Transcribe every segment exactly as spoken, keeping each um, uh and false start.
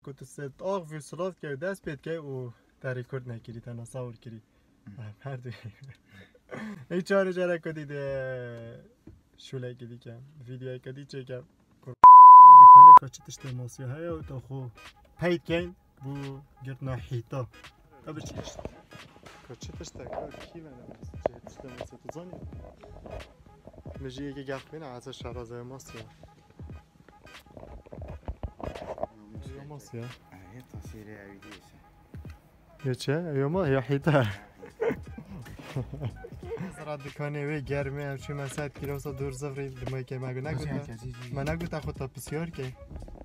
Ku tu se-, axivî silav dikey û dest pê dikey û te rêkord nekirî, te nasawir kirî. Em her du. Ê çarê cara ku dî de şûlekî dî ke, vîdeoyeke dî çêke. Dîkanê ka çi tiştê masiya heye û te xwe pey dikeyn bo girtina hîta. Te bi çi tişt-, ka çi tiştek, ka kî vene masiya, çi tiştê masiya tu zanî? Min jî yekê gef bîne, ez şarazaya masiya. Ew masiya. Ev tasîrê ew dî se. Ya çi? Ew ma-, ya hîta. Zira dikanê wê germê, em çûme ser kîlosa dûr zivrî, dimekê me got, negot. Nasıl me, yani, me negot xwe ta pisyar ke.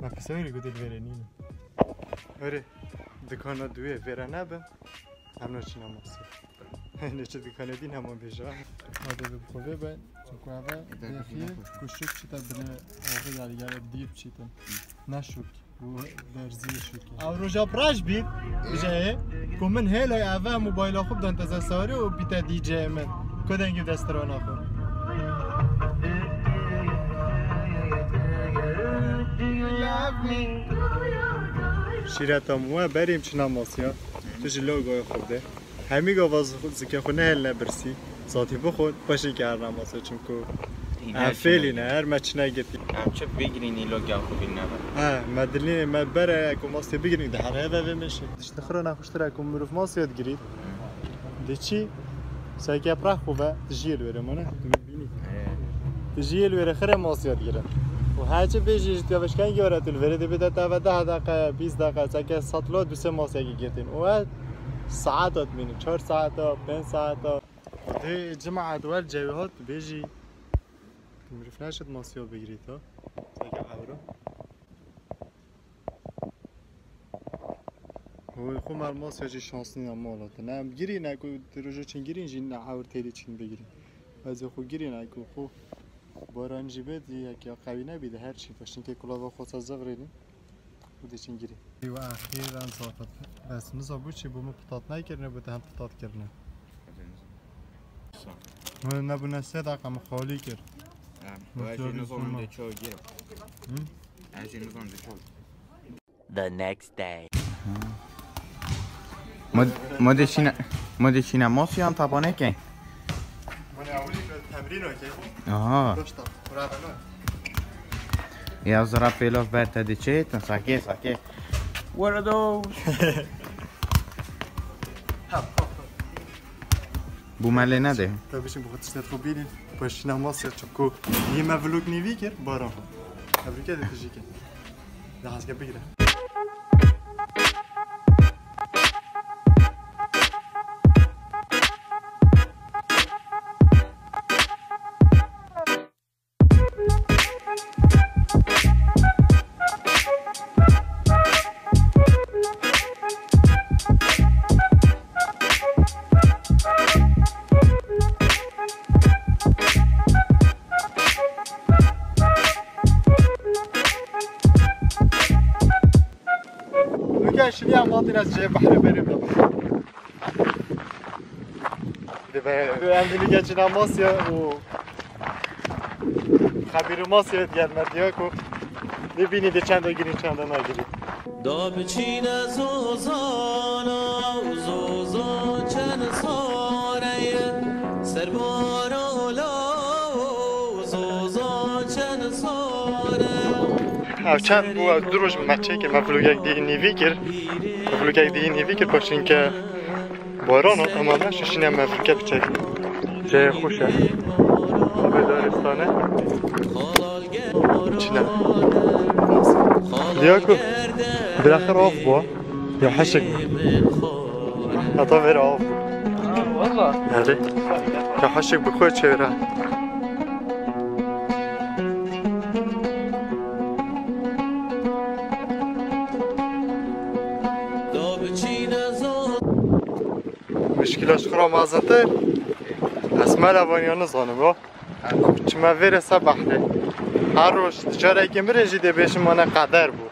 Me pisyarî got li vêrê nîne. Erê, dikana duwê vêre nebe. Em naçine masiya. Neçe dikane dî nema bêje. Hadi bi xwe vê be, çunku eve bêxî ku şûk çîte binê axir, yani gere dî biçîtin. Ne şûk, bu derzî şûk. Ew roja praj bît, bijeyê, ku min hêlay eve mobayla xwe bidan teze sarî û bîte dîceyê min. Ku dengê destirana xwe. Şîreta min we berê em çina masiya. Tu ji logoya xwe bide. Hemî gava zi-, zikê xwe nehêline birsî. Zatî bixwe, paşê ke her namase, çimku em fêlî ne, her me çine girtî. Em çi bigirîn îlo gel xwe bîn nebe. He, me dilî, me bere, ku mastê bigirîn, di her heve vê meşê. Tiştê xira nexweştir e, ku mirov mastê digirî. Di çi? Seke prah xwe ve, dijî li wêre mane. He. Dijî li wêre xire mastê digirin. Û her çi bêjî ji tiya veşken giyore tu li vêre dibê de teve deh deqe, bîst deqe, seke satlo du se mastê girtin. Û e Saeta dimînin, çar saeta, pênc saeta. Dê cemaet wel cewî hat bêjî. Mirov neşit masiya bigirît ha. Seke ewro. Hoy xwe mer masiya jî şanslı ya mala te. Ne em girî ne ku di roja çin girîn jî ne ewr têlî çin bigirî. Ez xwe girî ne ku xwe baran jî bê di yek ya qewî nebî di her çî. Paşinkê kulava xwe sa zivrênî. Û diçin girî. Ê we exîran zaten. Bes min zabû çi bû min pitat nekirine, bû te hem pitat kirine. Min nebûne sê deqa min xalî kir. Em, Min ez jî xalî nizam kirine. De çaw gir. Hı? Ez jî nizam de çaw. The next day. Ma, ma de çine, ma de çine masiyan tabaneke. Mane awilî temrîn okey. Aha. Doşta, bravo. Ya zira pêlov ber te diçê, te sakê, sakê. Were do. Bû me lê nede. Te bişim bu tiştet xwe bînî. Paşîna masiya çuku. Yê me vlog nîvî kir, baran. Tebrîke de tijî kir. Daha az bigire. Luka şiliya matî ez cê behrê berê bira. Dibe. Em dilî geçin Amasya û xebîr Amasya diye merdiya ku dibînî de çend girî çend nagirî. Da biçîne zozana û zozan çend sare ye, serbara lawo zozan çend sare. Ev çend bû, ev du roj me çêkir, me vlogek dî nîvî kir. Me vlogek dî nîvî kir, paşînke Baran hat, ama me şişîne me vlogek biçek. Cayê xweş e. Xabê daristane. Çine. Diya ku. Bilaxir av bû. Ya heşik. Heta ver av. Valla. Erê. Ya heşik bi xwe çêre. Mişkila ji xwe re mezintir. Ez me levaniya nizanim, ya. Çime vêre se behrê. Her roj carekê mirin jî dê bêjim wana qeder bû.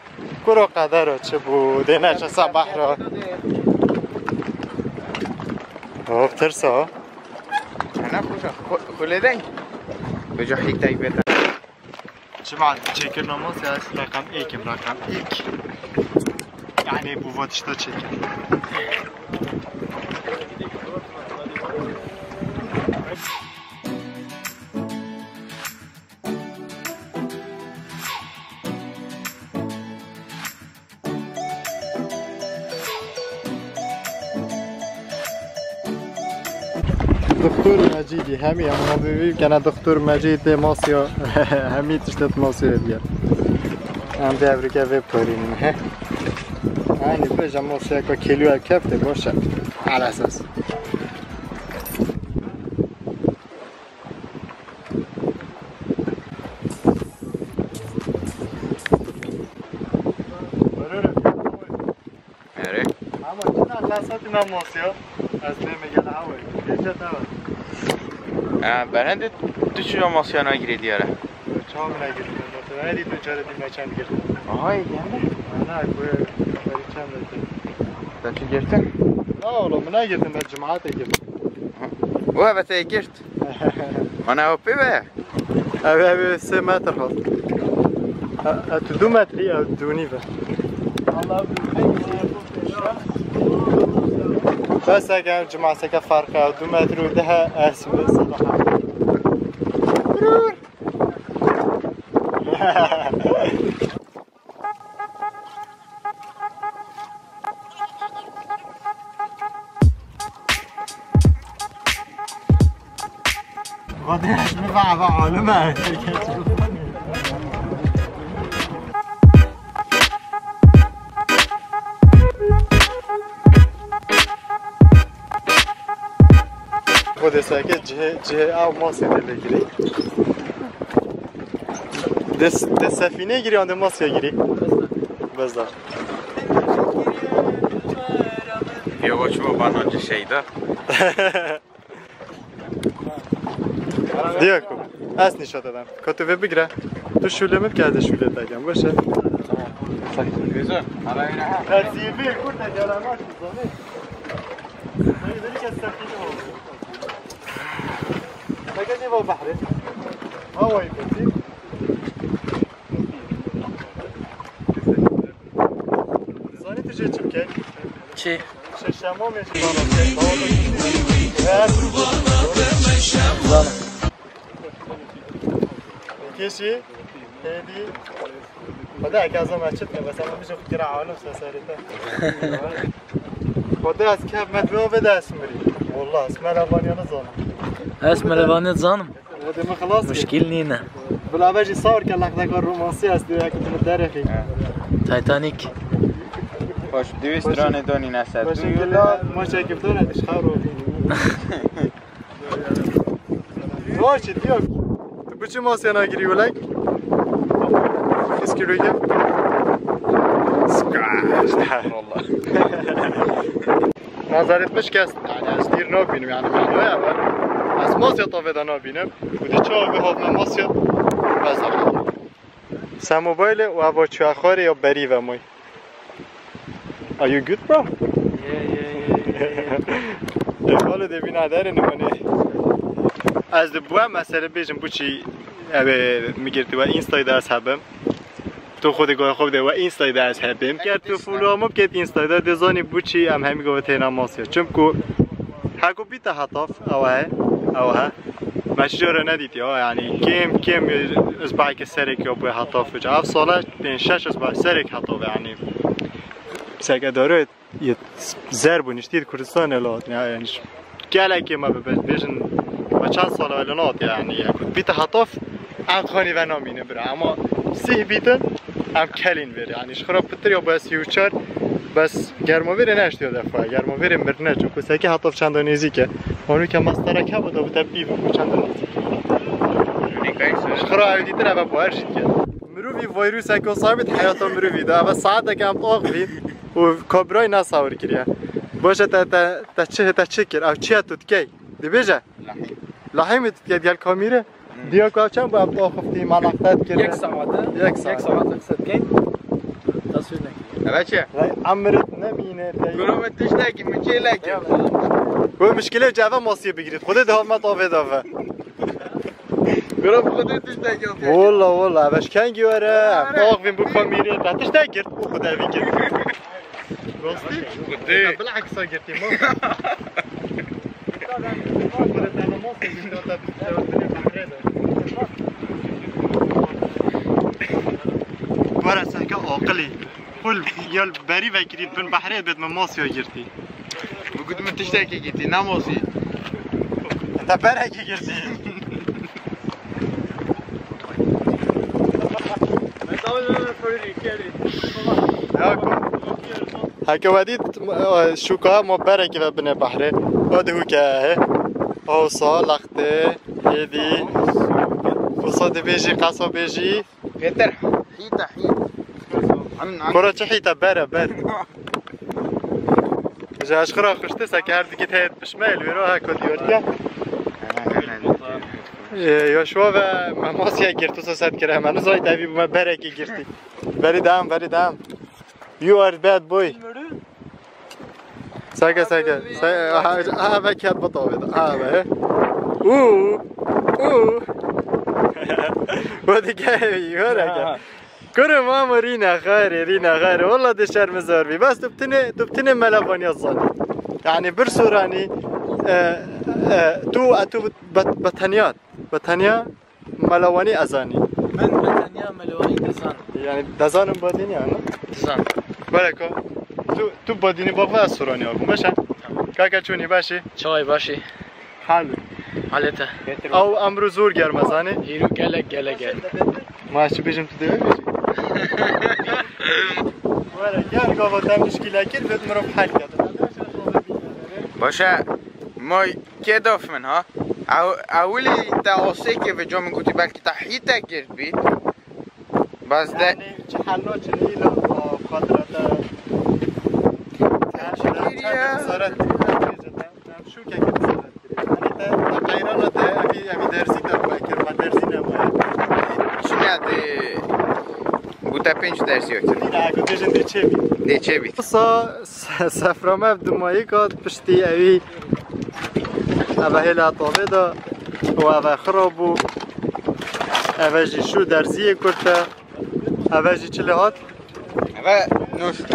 Kuro qedero çi bû, dê neçe se behra. Hop, tirsa. Ana xwe, xwe, xwe lê dey. Beca hîk dey bête. Çima çêkirina masê ez reqem êk im, reqem êk. Yani bu vatişta çeker. Doktor Mecîdî, hemî em havê wî kene Doktor Mecîd tê masiya, hemî tiştet masiya diye. Em dê evrike vê parînin, he. Aynî bêje masiyeka kêlû ev kefte, baş e. Alesas. Erê. Ama çina qesatî me masiya. Ez lê me gele hawayî. Gece tava. Ha, berhende tu çi masiya nagirê diyare? Çawa min nagirtin? Mesela, ne dî tu çare dî me çend girtin? Aha, geldi. Ana, ku beri çend girtin? Sen çi girtin? Ha, oğlum, ne girtin? Ben cemaate girtim. Bu evet, e, girt. Ana, o pê ve? Ev, ev sê metr hat. E, e, tu du metrî, ev du nîv e. Bes e, gel, cuma seke fark e, du metrî û deh e, ez bi sabah. Vadê, mi va, va, alime. Xwedê seke cihê, cihê ew masê tê vê girê. Dê, dê sefînê girî an dê masya girî? Bezda. Yavaş ol bana şeyda. Diyor ku. Ez nîşa te dem. Ka tu vê bigire. Tu şûlê min bike, ez ê şûlê te kem. Baş e. Tamam. Güzel. Ara yine ha. Ez zîvê kurt e, gelemek zanî. Zîvê kes sefînê oldu. Peki ne var bahri? Havayı peki. Zanî tu jê çi bikey? Çi? Şeşemamê jî bana bikey. Zanim. Kêşî, hêdî. Xwedê eke ez me çi bike, bes ama min jî fikira alim se serê te. Xwedê ez kevme tu ve de ez mirî. Wallah, ez melevaniya nizanim. Ez melevaniya dizanim. Hadi mi xelas kir. Muşkil nîne. Bila ve jî sawir ke lexdeka romansî est, ya ku tu derexî. Titanic. Baş, duyuyor stranê donî nese. Baş, duyuyor da. Maça kiftan et, şaro. Baş, diyor. Tu biçim masya nagirî welek? Eski rüyge. Wallah. Nazaret miş kes, yani ez dîr nabînim, yani manoya var. Ez masya tavê de nabînim. Û di çawa vê havna masya, ez de. Se mobaylê û eva çuya xwarê ya berî ve moy. Are you good, bro? Yeah, yeah, yeah, yeah, yeah. Xalo de bîna derê nimane. Ez de bu mesele bêjim bu çi, ev mi girti ve Insta'yı da ez hebim. Tu xwedê gavê xwe bide we Insta'yı da ez hebim. Ger tu follow min bikêt Insta'yı da dê zanî bu çi em hemî gavê têna masya. Çimku heko bîte hetav, ew he, ew he. Me çi cara nedîtiya, yani kêm kêm ez belkî serek ya bûye hetav. Ev sala pênc şeş ez be-, serek hetav, yani. Seke daro yê zer bû niştî Kurdistanê lo, yani. Gelekê me bibe, bêjin, me çend sala wele nat, yani, ya ku bîte hetav, em xanî ve namîne bira. Ama sih bîtin, em kelîn vêrê. Yani, ji xwe re pitir ya bes sî û çar, bes germa vêrê neştiya defa. Germa vêrê mirine, çunku seke hetav çenda nêzîk e. Hanu ke mestarek hebû, da bite pîv û çenda nêzîk e. Ji xwe re ew dîtin, eve bawer jî dike. Mirovî vîruseke sabit heyata mirovî de. Eve saeteke em tax bîn û kamerayê nesawir kiriye. Baş e, te, te, te çi, te çi kir? Ew çi ye tu dikey? Dibêje? Lahî. Lahî mi tu dikey gel kamîre? Hı. Diya ku ev çend bû em axuftî, me lextet kir. Yek saete. Yek saet. Yek saet qise dikeyn. Taswîr nekir. Eve çi? Vay, emrit nemîne, te. Guro me tiştekî, min çêlekir. Ku mişkilê ceve masiyê bigirît. Xwedê diha me tavê dave. Gura bi xwe tiştek yok. Walla, walla, ev ji kengî were? Axvîn bu kamîrê, te tiştek girt, bu xwe devî girt. Rastî? Gotê. Bileksa girtî ma. Were seke aqilî. Xul yel berî vekirî bin behrê bêt me masiya girtî. Bi got min tiştekî girtî, ne masî. Te berekî girtî. Ya ku. Heke wedî şûka ma berekî ve binê behrê. O dihûke he. Osa, lextê, hêdî. Osa dibêjî, qesa bêjî. Pêtir, hîta, hît. Kora çi hîta, bere, ber. Ji eşqira xuşti seke her dikî teyet pişmeyl wêro ha ku diyorke. Ee, ya şuwa ve me masiya girtu se set kire, me nizayt evî bû me berekî girtî. Very down, very down. You are bad boy. Seke, seke. Seke, ha, ha, ve ket bitavê de. Ha, ve. Uu. Uu. Wadi ke, yore ke. Kuru mamo rîne xayrê, rîne xayrê. Walla de şermi zor bî. Bes tu bitine, tu bitine mela vanya zanî. Yani bir soranî, e, e, tu, e, tu bet-, betanyat. Betanya Melawanî ez anî. Min bi tenya melawanî dizan. Yani dezanim badînî ya, ne? Dizan. Beleko. Tu, tu badînî bak ve ez soranî akum. Beşe? Tamam. Kaka çûnî başî? Çay başî. Hal. Halete. Ew emru zor germ ez anî. Hîrû gelek gelek germ. Ma çi bêjim tu dê bêjî? Were, gel gava te muşkîle kir, bêt mirov hel kete. Başe, moy. Kê dof min ha? Ew-, ewilî te asêkê vêca min gotî belkî te hîte girt bî. Bes de Yani, çi helo çi îla, o, kadra te. Çi kiriye? Cesaret. Şûkeke cesaret. Yani te, te qeyrana te, evî, evî dersî te bû, ekir, ma dersî ne bû. Çinya de, bu te pênc dersî yok. Yine, gotêjin de çê bî. De çê bî. Sa Se-, sefra me ev dumayî kat piştî ewî eve hêla tavê de û eve xira bû. Eve jî şû derziyê kurte. Eve jî çi lê hat? Eve noşur.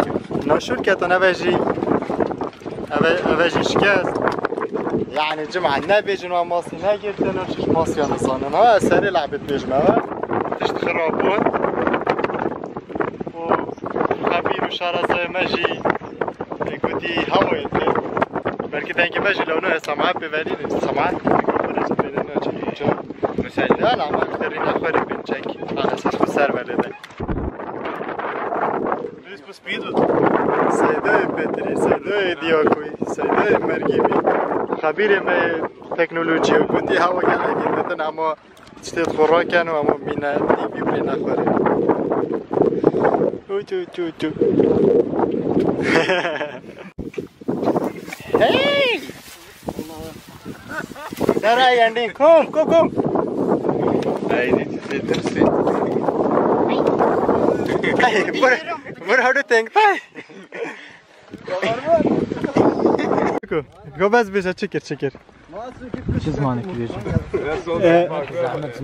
Noşur ketin eve jî. Eve, eve jî şikest. Yani cima nebêjin wa masî negirtin, şiş masiya nizanin. Ha, serê lehbet bêjin eve. Tişt xira bûn. û xebîr û şarezayê me jî, e, gotî hewayê te. Belkî dengê me jî lewno ye, semaet pê velî ne. Semaet mikrofona jî pê ne, çi, çi. Mesela? Ya, ama işte rîna xwe rê bin çek. Ha, esas xwe ser velê de. Seydoyê Petrî, Seydoyê Diyakoyî, Seydoyê Mergîmî. Xebîrê me yê teknolojiyê gotî hewa gelekî didin, ama Tiştê xwe raken û hemû mîne T V bê nexwere. Çû, çû, çû, çû. Hey! Dara yendî, kom, kom, kom. Haydi, tirsê. Hey, vur, vur, hadi teng, tay. Go, go, bes bêje, çi kir, çi kir? Çi zimanekî bêjim? E,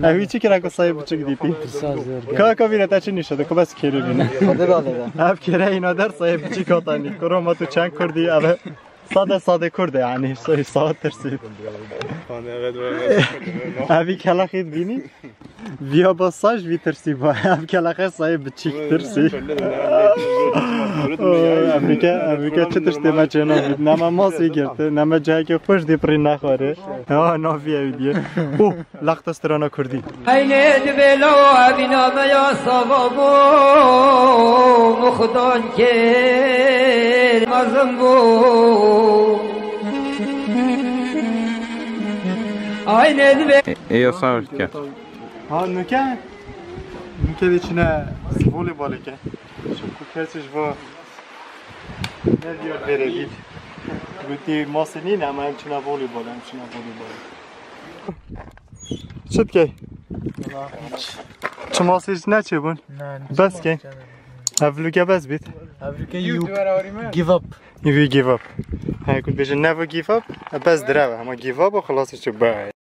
ev wî çi kira ku sayê biçik dîtî? Tirsa zor. Ka, ka vîre te çi nîşe de, ku bes kêrê bîne. Xwedê da lê de. Ev kêre îna der sayê biçik hatanî. Kuro ma tu çend kurdî, ev sade sade kurd e, yani, sayê saat tirsî. Ev kela xît bînî? Viya ba saj vî tirsî ba. Ev kelexe sayê biçîk tirsî. Oy, Afrika, Afrika çi tiştê me çê navît. Ne me masî girti, ne me cihekê xweş dî pirî nexwarê. Ha, navî ew diye. Oh, lexta strana kurdî. Eynê dibê lawa evîna me ya sava bû, muxdan kê mezin bû. Eynê dibê. E, e, ya sağ ol. Ha, nuke? Nuke de çine voleybolê ke. Çimkû kesê ji va ne diyor vere dît. Gotî masê nîne, ama em çine voleybol, em çine voleybol. Çi dikey? Çi masê ji neçêbûn? Bes key. Ev vlogê bes bît. Ev vlogê you give up. You give up. He, ku dibêjin never give up. E, bes direve, ama give up û xilas çi be.